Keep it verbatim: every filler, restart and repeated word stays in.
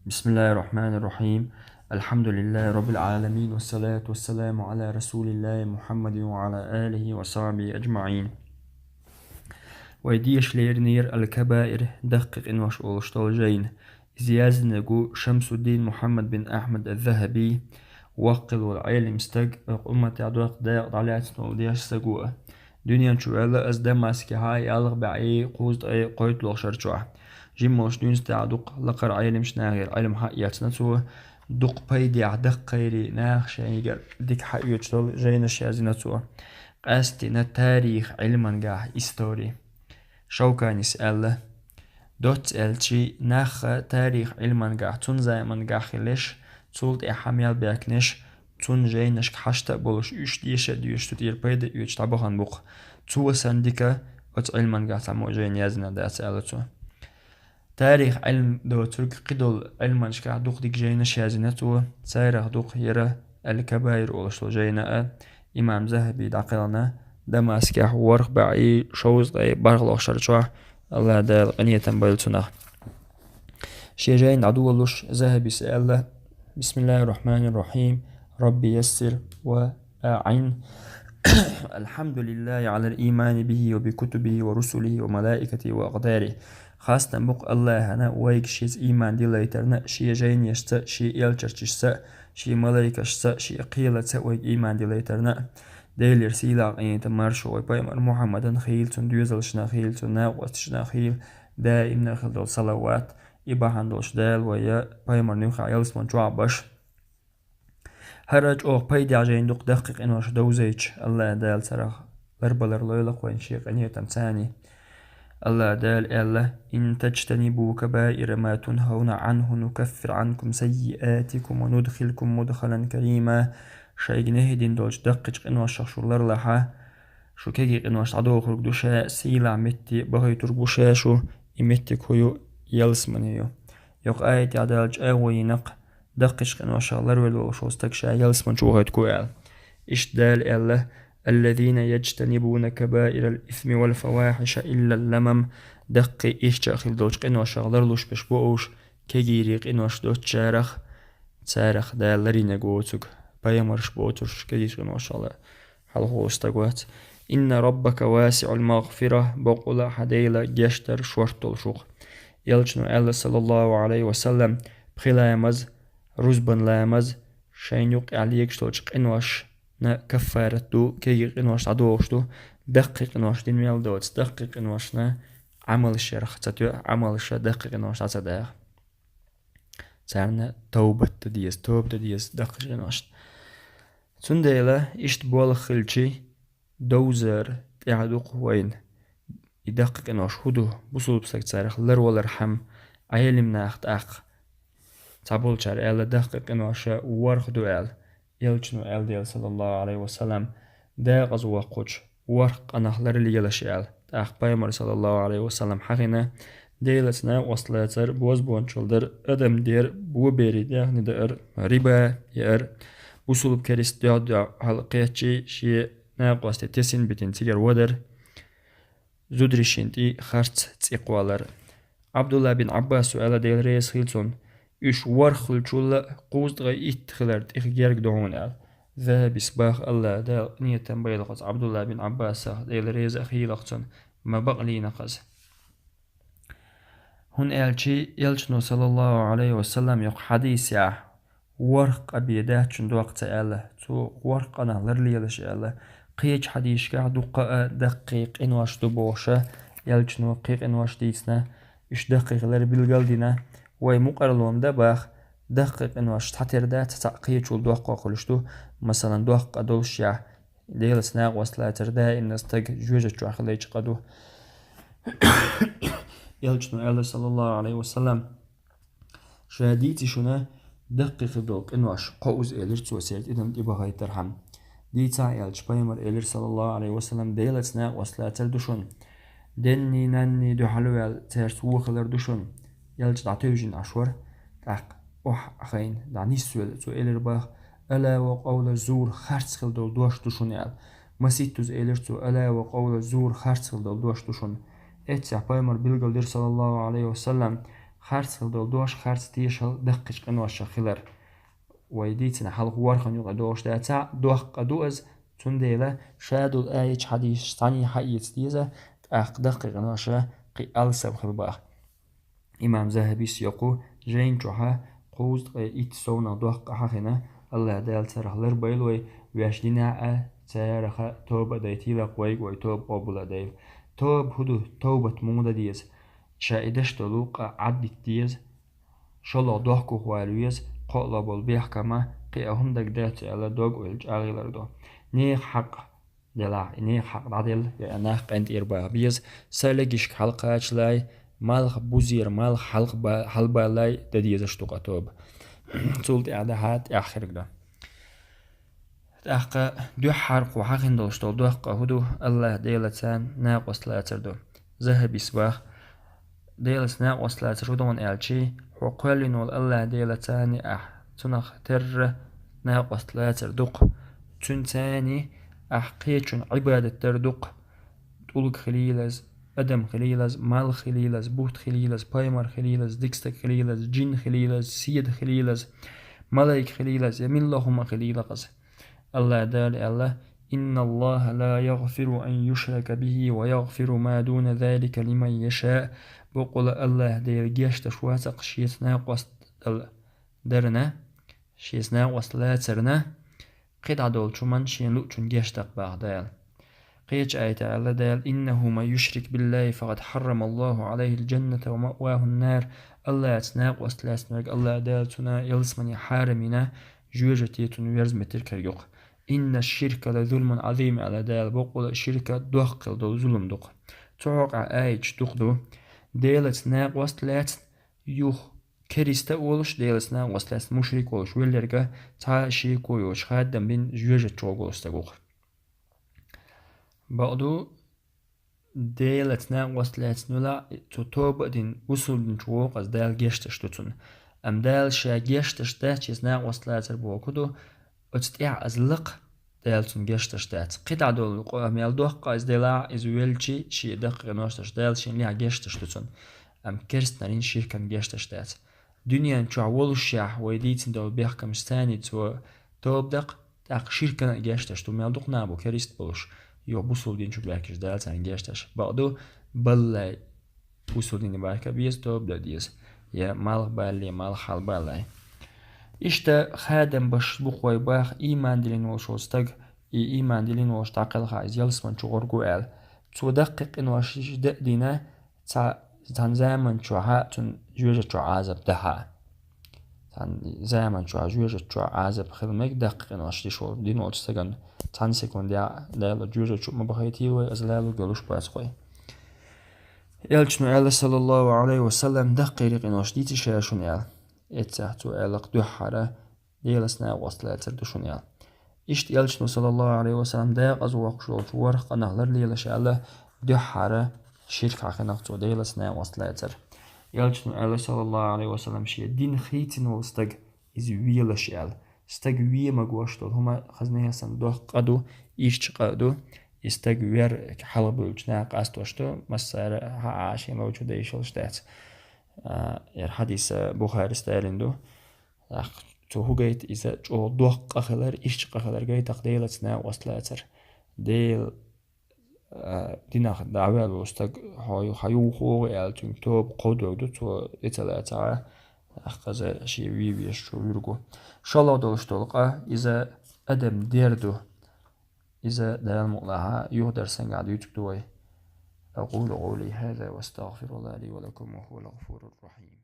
بسم الله الرحمن الرحيم. الحمد لله رب العالمين، والصلاة والسلام على رسول الله محمد وعلى آله وصحبه أجمعين. Вай деша леринера «Аль-Кабаир», даккхий къинош олуш долу жайна. Иза яздинарг ву Шамсуддин Мухьаммад бин Ахьмад аз-Захаби, воккха волу Ӏелам стаг, оцу умматехь доккха дакъа дӀалаьцна волу дешна стаг ву. Дуьнен чу ваьлла иза Дамаскехь ялх бӀе кхузткъе кхойтталгӀа шарчохь. Жимма волуш дуьйна стаг дукха лакхара Ӏеламчу нахера Ӏилма хьаэцна цо, дукха пайдехь даккхийра наха шайгара дика хьаоьцуш долу жайнаш яздина цо. Къаьсттина тарих Ӏилмангахь, истори. Шовканис аьлла: «Доцца аьлчи, нахха тарих Ӏилмангахь, цунна замангахь хилиш, цул тӀаьхьа мел баьхкиниш, цунна жайнашка хьашта а болуш, уьш деша а доьшуш, цу тӀера пайда а оьцуш дӀабахана бу-кх. Цо санна дика оцу Ӏилмангахь цхьаммо а жайна яздина дац», — аьлла цо. Тарих Ӏилма доцург кхидолу Ӏилманашкахь дукха дика жайнаш яздина цо, царах дукха яра «Аль-Кабаир» олуш долу жайна а, имам Захаби дӀакхелхина, Дамаскехь ворхӀ бӀе шовзткъе бархӀалгӀа шарчохь, АллахӀ Дала къинхетам бойла цунах. Шен жайна дӀадолалуш, Захабис аьлла: «بسم الله الرحمن الرحيم. رب يسر وأعن. الحمد لله على الإيمان به وبكتبه ورسله وملائكته وأقداره». Хастам бу-кх АллахӀана вайга шеца ийман дилийтарна, шен жайнашца, шен элчанашца, шен малайкашца, шен кхелаца вайга ийман дилийтарна. Делера сийлахь, къинхетам, маршо вай пайхамар Мухьаммадан хуьлийла, цуьнан доьзалшна хуьлийла, цуьнан накъосташна хуьлийла, даимна хила долу салават, и бахьана долуш Дала вай пайхамарна юххехь ялсамани чохь беш. ХӀара чӀогӀа пайдехь жайна ду-кх даккхий къинош довзийча, АллахӀ Дала царах ларбалар лойла-кх вайна шен къинхетамца. АллахӀ Дала аьлла: «إن تجتنبوا كبائر ما تنهون عنه نكفر عنكم سيئاتكم وندخلكم مدخلا كريما». Шайга нахӀи дина долчу даккхийчу къиношах шу ларлахь, шу кегий къинош дӀадохург ду ша, сийлахь метте бахийтург бу ша шу, и меттиг хӀун ю, ялсамани ю. Йоккха аятехь Дала чӀагӀо йина-кх, даккхийчу къиношах ларвелла волуш волу стаг ша ялсамани чу вахийтарг ву аьлла. Иштта Дала аьлла: «الذين يجتنبون كبائر الإثم والفواحش إلا اللمم». Даккхий, ишча а хила долчу къиношах ларлуш берш бу уьш, кегийрий къинош доцучарах, царах Дала ларийнарг воцург, пайхамарш боцурш, кегийчу къиношах лар хьалха волу стаг вац. «إن ربك واسع المغفرة», бакъволу хьан Дела гечдар шорта долуш ву-кх. Элчано аьлла, саллаллаху Ӏалайхи ва саллам: «Пхи ламаз, рузбан ламаз, шайна юккъехь легаш долчу къиношна каффарат ду, кегий къинош дӀадохуш ду, даккхий къинош дина мел доцу, даккхий къиношна Ӏамалш ярах ца тоьа, Ӏамалша даккхий къинош дӀа ца даха». Царна товбат дан деза, тоба дан деза даккхийчу къиношна. Цундела иштта болх хилчи, довзар тӀехь ду-кх вайна. И даккхий къинош хӀун ду, бусулба стаг царах ларвалархьама, Ӏелим нах тӀаккха. Цхьаболчара аьлла, даккхий къиноша ворхӀ ду аьлла. Элчано аьлла дела, саллаллаху Ӏалайхи ва саллам, декъаза воккхучу ворхӀ къинах ларлелаш аьлла. ТӀаккха пайхамар, саллаллаху Ӏалайхи ва саллам, хьахийна: Делаца накъост лацар, бозбуунчалла дар, адам дер, боберийн даьхни даар, риба яар, бусулба керста дуьхьал кхеччи шен накъосте тесина битина цигара вадар, зударийн тӀе харц цӀе кхоллар. Ӏабдулла бин Ӏаббаса аьлла, Дела реза хуьлда цунна: «Уьш ворхӀ хилчул а кхузткъе итт хилар тӀех герга ду хьуна», — аьлла. Захабис боху, АллахӀ Дала къинхетам бойла-кх оцу Ӏабдулла бин Ӏаббасах, Дела реза а хуьлда-кх цунна, ма бакълийна-кх иза. ХӀунда аьлча Элчано, саллаллаху Ӏалайхи ва саллам, йоккха хьадисехь, ворхӀ къа бен дац шуна доккха ца аьлла, цо ворхӀ къинах ларлелаш аьлла. Кхечу хьадисашкахь дуккха а даккхий къинош ду бохуша, Элчано кхин къинош дийцина, уьш даккхий хилар билгал а дина. Вай мукъарло ма дан боху, даккхий къинош цхьатера дац, цхьаъ кхечул доккхо хуьлуш ду, масалан, доккха къа долушшехь, Делаца накъост лацар даимна стаг жоьжахати чохь хилийча къа ду. Элчано аьлла, саллаллаху Ӏалайхи ва саллам: «Ша дийци шуна даккхий хир долу къинош, кхузза», — элира цо, церан тӀадам тӀебахийтархьама. Дийцахь аьлча, пайхамар элира, саллаллаху Ӏалайхи ва саллам: «Делаца накъост лацар ду шуна. Денний, нанний дуьхьал ваьлла, цаьрца вон хилар ду шуна». Элча дӀатевжина Ӏаш вара, тӀаккха охьахиъна, дӀанисвелла, цо элира боху: «Ала ва къавла зур», харц хила долу дош ду шуна аьлла. Масийттаза элира цо: «Ала ва къавла зур», харц хила долу дош ду шуна. Эццехь пайхамар билгалдира, саллаллаху Ӏалайхи ва саллам: харц хила долу дош харц тешал даккхийчу къиношах хилар. Вай дийцина хьалха ворхӀанна юкъа догӀуш дацахь, доккха ду иза, цундела шадолу аяташ, хьадисаш цхьаьна хьаэца деза, тӀаккха даккхий къиноша кхин алсам хила баха. Имам Захабис йоккху жайна чохьа кхузткъе итт совнах доккха хьахина, Аллах Дала царах ларбайла вай, ваьш динехь а, царах а тоба а дайтийла, вайга вай тоба къобал а дайла. Тоба хӀун ду, тобат муха дан деза? Ша и деш долу къа Ӏаддита деза, шолгӀа дохкух вала веза, кхоалгӀа болу бехкама, кхин а хӀума дага дац аьлла, дог-ойла чӀагӀъялар ду. Нехан хьакъ делахь, и нехан хьакъ дӀаделла, я нах къинтӀера баха беза, сан легашка хьалакхачалай, малх бузера, малх хьалха ба-, хьалабалалай дан дезаш ду къа тоба. Цул тӀаьхьа дахьа тӀаьхьа хирг ду. ТӀаккха дуьххьара кху хьахина долуш долу доккха хӀун ду, Аллах Делаца накъост лацар ду. Захабис баха, Делаца накъост лацар хӀун ду аьлчи, хьо кхоьллина волу Аллах Делаца ахь цунах терра накъост лацар дукха. Цуьнца ахь кхечун Ӏибадат дар дукха. ТӀулг хилийлаза, адам хилийлаза, малх хилийлаза, бутт хилийлаза, пайхамар хилийлаза, дика стаг хилийлаза, жин хилийлаза, седа хилийлаза, малайк хилийлаза, я милла хӀума хилийла хаза. Аллах Дала аьлла: «Инна Аллаха ла ягъфиру ан юшрака бихи ва ягъфиру ма дуна залика лиман яша». Бакъула Аллах Дела гечдеш вацахь шеца накъост дарна, шеца накъост лацарна, кхидӀа долчу хӀуман шен луъучун гечдаккха баха Дала. Кхечу аята аьлла Дала: «Иннаху ман юшрик биллахи факъад хьаррама Аллаху алайхил джанната ва маъвахун нар». Аллаца накъост лаьцнарг Аллах Дала цунна ялсамани хьарам йина, жоьжате цунна верза метир каргюкх. «Инна ширка ла зулмун азим», аьлла Дала, бакъула ширка доккхал долу зулум дукха. Цу хьокъа аяташ дукха ду. Делаца накъост лаьцна, юха кериста а волуш, Делаца накъост лаьцна мушрик волуш веллерга цхьа а шеко йоцуш хадам бин жоьжат чу гӀо стаг ву-кх. Бакъду, Делаца накъост лаьцна вела, цу тоба а дин, вусул дин чу вокъаз Дала гешташ ду цунна. Амма Дала ша гешташ дац, иза накъост лацар боху ду, оцу тӀехь аз лакха Дала цунна гешташ дац. КхидӀа долу къа мел доккха иза делахь, иза велчи, шен даккхий къиношдаш Дала шен лехь гешташ ду цунна. Амма керстанарин ширкан гешташ дац. Дуьнен чохь волушшехь вай дийцина долу бехкамаш царний цо тоба даккха, тӀаккха ширкана а гешташ ду, мел дукха нах бу керист болуш, йо бусул дин чу баьхкаш Дала царна гешташ. Бакъду, баллай, бусул дин барка беза, тоба дан деза. Я малх балле, малх хьалбаллай. Иштта хадам баш бу-кх вай баха, ийман дилина волуш волу стаг, и ийман дилина волуш дӀакхелха иза ялсаман чу гӀоргу аьлла. Цо даккхий къинош дан а дина, Цхьа, цхьана заман чохьа цунна жоьжат чохь Ӏазап дахьа. Цхьана заман чохь жоьжат чохь Ӏазап хила мега даккхий къинош диш волу, дин волчу стагана цхьана секундехь Дала жоьжат чу ма бахайтийла вай, аза лалург йолуш бац-кх вай. Элчано аьлла, саллаллаху алейхи ва саллам, даккхий къинош дийца ша шуна аьлла. Эццахь цо аьлла-кх дуьххьара, Делаца накъост лацар ду шуна аьлла. Иштта Элчано, саллаллаху алейхи ва саллам, декъаза воккхуш волчу ворхӀ къинах ларлелаш аьлла, дуьххьара ширк хьахинарг цо Делаца накъост лацар. Элчано аьлла, саллаллаху алейхи ва саллам, шен дин хийцина волу стаг иза велаш аьлла. Стаг вен магош долу хӀума хазна санна доккха къа ду, ирча къа а ду. И стаг вер хьалабуьлчу наха къастош ду, массара хьаа шен ловчу дайшалш дац. А, яр хьадиса Бухарис далин ду. Ах, цо хӀу гайта иза чӀогӀа доккха къа хилар, ирча къа хилар гайтакх Делаца накъост лацар. Дела, а, динах дӀаваьлла волу стаг хьо ю-, хьан юху вогӀу аьлла, цуьнга тоба кховдорг ду, цо тӀе ца лацахьа, ах, хаза шен вен везачу вуьргу. ШолгӀа долуш долу къа, иза адам дер ду. Иза Дала мукъалахьа юхадар сангахь дуьйцур ду вай. أقول قولي هذا وأستغفر الله لي ولكم وهو الغفور الرحيم.